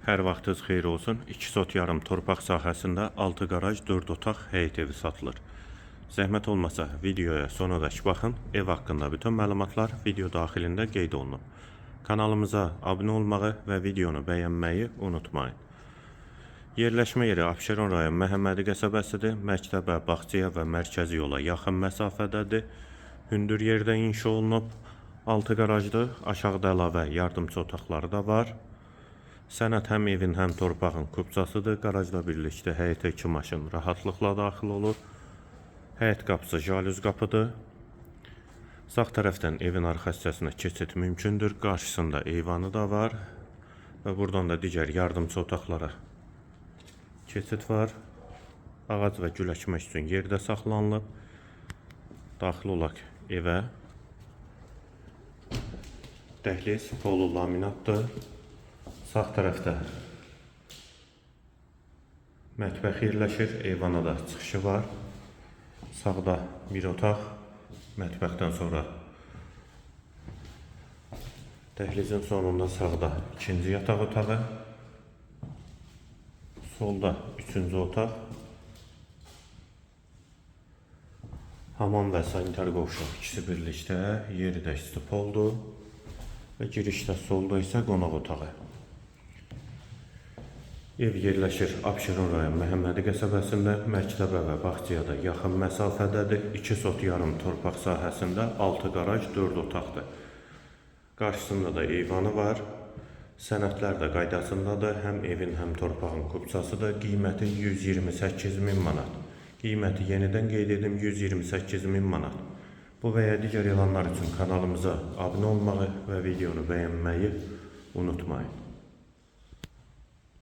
Hər vaxtınız xeyir olsun. 2 sot yarım torpaq sahəsində 6 qaraj, 4 otaq həyət evi satılır. Zəhmət olmasa videoya sonadək baxın. Ev haqqında bütün məlumatlar video daxilində qeyd olunub. Kanalımıza abunə olmağı və videonu bəyənməyi unutmayın. Yerləşmə yeri Abşeron rayon Məhəmmədi qəsəbəsidir. Məktəbə, bağçaya və mərkəzi yola yaxın məsafədədir. Hündür yerdə inşa olunub. 6 qarajdır. Aşağıda əlavə yardımçı otaqları da var. Sənəd həm evin, həm torpağın kupçasıdır. Qarajla birlikdə həyətə 2 maşın rahatlıqla daxil olur. Həyət qapısı jalüz qapıdır. Sağ tərəfdən evin arxa hissəsinə keçid mümkündür. Qarşısında eyvanı da var və buradan da digər yardımçı otaqlara keçid var. Ağac və gül əkmək üçün yer də saxlanılıb. Daxil olaq evə. Dəhliz polu laminatdır. Sağ tərəfdə mətbəx yerləşir. Eyvana da çıxışı var. Sağda bir otaq. Mətbəxdən sonra dəhlizin sonunda sağda ikinci yataq otağı. Solda üçüncü otaq. Hamam və sanitar qovşaq ikisi birlikdə, yeri də istipoldur. Və girişdə solda isə qonaq otağı. Ev yerləşir Abşeron rayon Məhəmmədi qəsəbəsində, məktəbə və bağçaya da yaxın məsafədədir. 2 sot yarım torpaq sahəsində 6 qaraj, 4 otaqdır. Qarşısında da eyvanı var. Sənədlər də qaydasındadır. Həm evin, həm torpağın kupçasıdır. Qiyməti 128 min manat. Qiyməti yenidən qeyd edim 128 min manat. Bu və ya digər elanlar üçün kanalımıza abunə olmağı və videonu bəyənməyi unutmayın.